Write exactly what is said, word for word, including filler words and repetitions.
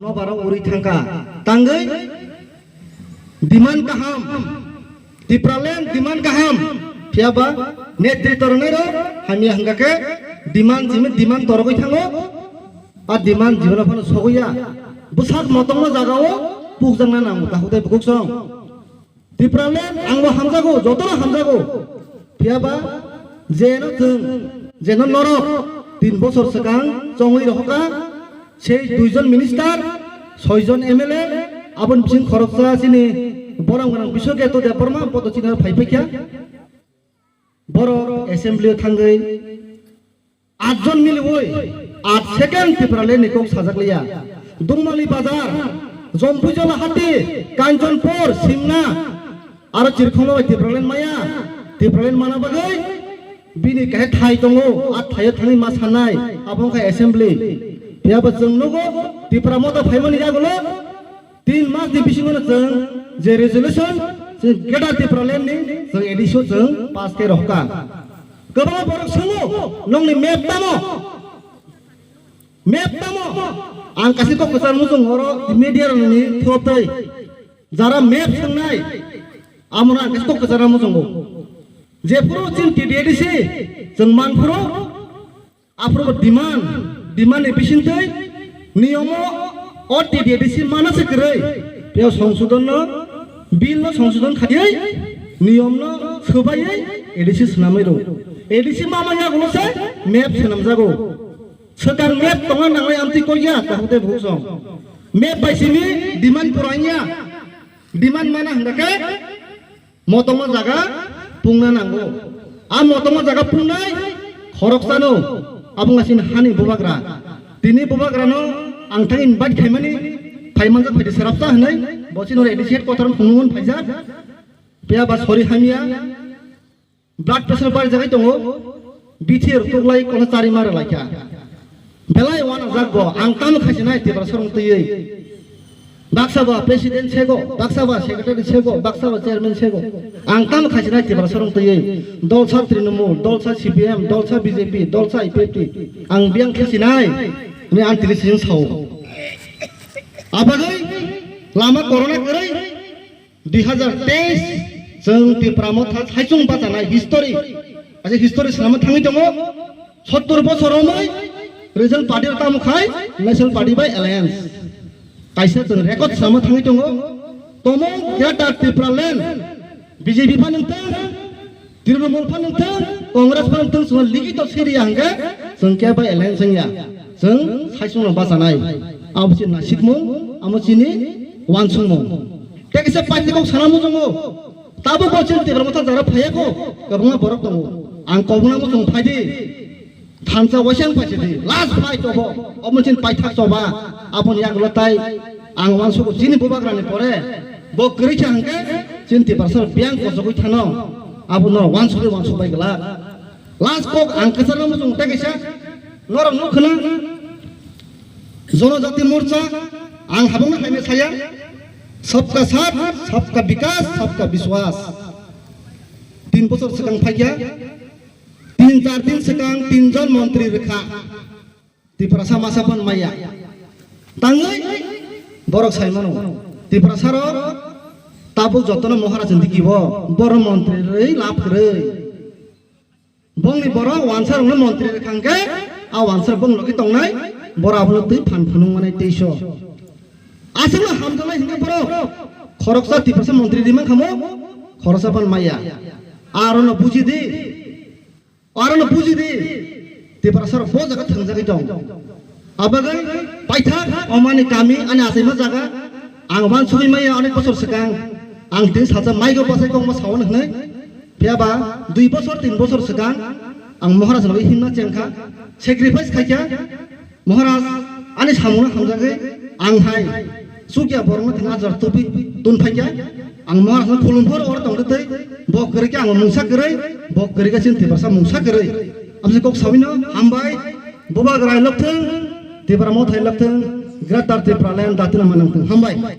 Nobar rok uri thangkha. Tangwi demand kaham. Tipraland demand kaham. Phiya ba netrito rwnai rok hamya hwnkha khe demand simi demand torogwi thango. A demand jibono phano sogwi ya. Bwsak motongma jagao pukjakna nango. Takhuk tei bukhuk song. Tipraland ang bo hamjago, jotono hamjago. Phiya ba je no chwng, je no norok tin bosor swkang chongwi rohorkha, sei duijon minister, soijon M L A, aboni bising khoroksa chini borom gwnang Biswaketu Debbarma, boto chini phai phaikha. Borok assembly o thangwi atjon miliwi at second Tipraland ni kok sajak liya. Dungmali Bazar, Jompuijala Hati, Kanchanpur, Simna, aro chirkhongma bai Tipraland maya. Tipraland mana bagwi bini kahe thai tongo, a thaio thangwi ma sanai, abo wngkha assembly. Phiya bo chwng nugo, Tipra Motha phaimani yagulo, tin mas ni bisingo no chwng je resolution, chwng Greater Tipraland ni chwng A D C o chwng pass khe rohka. Kwbangma borok swngo, "Nongni map tamo? Map tamo?" Ang kaisa kok kwchar muchung oro media rokni through twi jara map swngnai, amono ang kaisa kok kwchar muchungo. Jephuru chini T D A D C chwng manphuru, aphuru demand, demand ni bisingtwi niyomo o T D A D C mana se kwrwi, phiya songsodon no, bill no songsodon khaiwi, niyom no swbaiwi A D C swnamwi rw. A D C ma manya gulo se map swnamjago. Swkang map tongna nangnai amtwi kok ya, takhuk tei bukhuk song. Map bai simi demand pura wngya. Demand mana hwnkha khe motongma jaga pungna nango. A motongma jaga pungnai khoroksano abo wngkha chini hani bubagra. Tini bubagrano ang thang invite khaimani, phaimanjak phaidi srapsa hwnwi, bo chini oro A D C headquarter phunukmani phaijak. Phiya ba sori hamya, blood pressure barijagwi tongo, bithi rw tuklai kono chari ma rwlaikha. Belai uanajak bo, ang tamo khaisinai Tiprasa rok twiwi. Baksa ba president sego, baksa ba secretary sego, baksa ba chairman sego. Ang tamo khaisinai Tiprasa rok twiwi. Dolsa Trinamool, dolsa C P M, dolsa B J P, dolsa I P F T. Ang biyang khe sinai, hwnwi ang tini sijin sao. Abagwi lama corona kwrwi, dui hazar teis chwng Tipra Motha saichung bachanai history. Aje history swnamwi thangwi tongo. Sottor bosor romwi Regional Party rok tamo khai National Party bai alliance. Kaisa chwng record swnamwi thangwi tongo. Tomong Greater Tipraland B J P pha nungthang, Trinamool pha nungthang, Congress pha nungthang, chwng likito siriya hwnkhe chwng khe bai alliance wngya. Chwng saichungno bachanai. Abo se nasikmung, amo chini uansukmung. Tei kaisa party kok sana muchungo. Tabuk bo chini Tipra Motha jara phaiya kho, kwbangma borok tongo. Ang kobuna muchung phaidi. Thansa waisa ang phaisidi. Last fight obo. Obo chini paithak choba. Aboni yagulo tai ang uansugo chini bubagrani pore. Bo kwrwi kha hwnkhe chini Tiprasa rok biyang kochogwi thano. Abono uansugwi uansuk bai glak. Last kok ang kwcharo muchung tei kaisa norok nuk khna. Jonojati Morcha, ang habangno haino saya, Sabka Saath, Sabka Vikas, Sabka Vishwas. Tin bosor swkang phaikya, tin char din swkang tinjon montri rwkha. Tiprasa masa phan maya. Tangwi borok saimano. Tiprasa rok tabuk jotono Maharaj ni dikibo, boro montri rwi lab kwrwi. Bongni borok uansarokno montri rwkha hwnkhe, a uansarok bongni logi tongnai, borok abono twi phan phunuk manai teiso. Aswkno hamjaknai hwnkhe borok khoroksa Tiprasa montri rimang khamo, khoroksa phan maya. Arono buji di, arono buji di, Tiprasarok bo jaga thangjagwi tong. Abagwi paithak omani kami ani achaima jaga ang uansugwi maya onek bosor swkang. Ang tini salsa maigo bwsai kokma sawan hwnwi. Phiya ba dui bosor, tin bosor swkang ang Maharaj bai himna chengkha, sacrifice khaikha. Maharaj ani samungno hamjagwi ang hai chukya borokno thwngna jar tupi tun phaikha. Ang Maharajno khulumphuru oro tongtwi twi bo kwrwikhe ang mungsa kwrwi, bo kwrwikhe chini Tiprasa mungsa kwrwi. Amsi kok sawino hambai. Bubagra lokthwng, Tipra Mothai lokthwng, Greater Tipraland datina manangthwng. Hambai.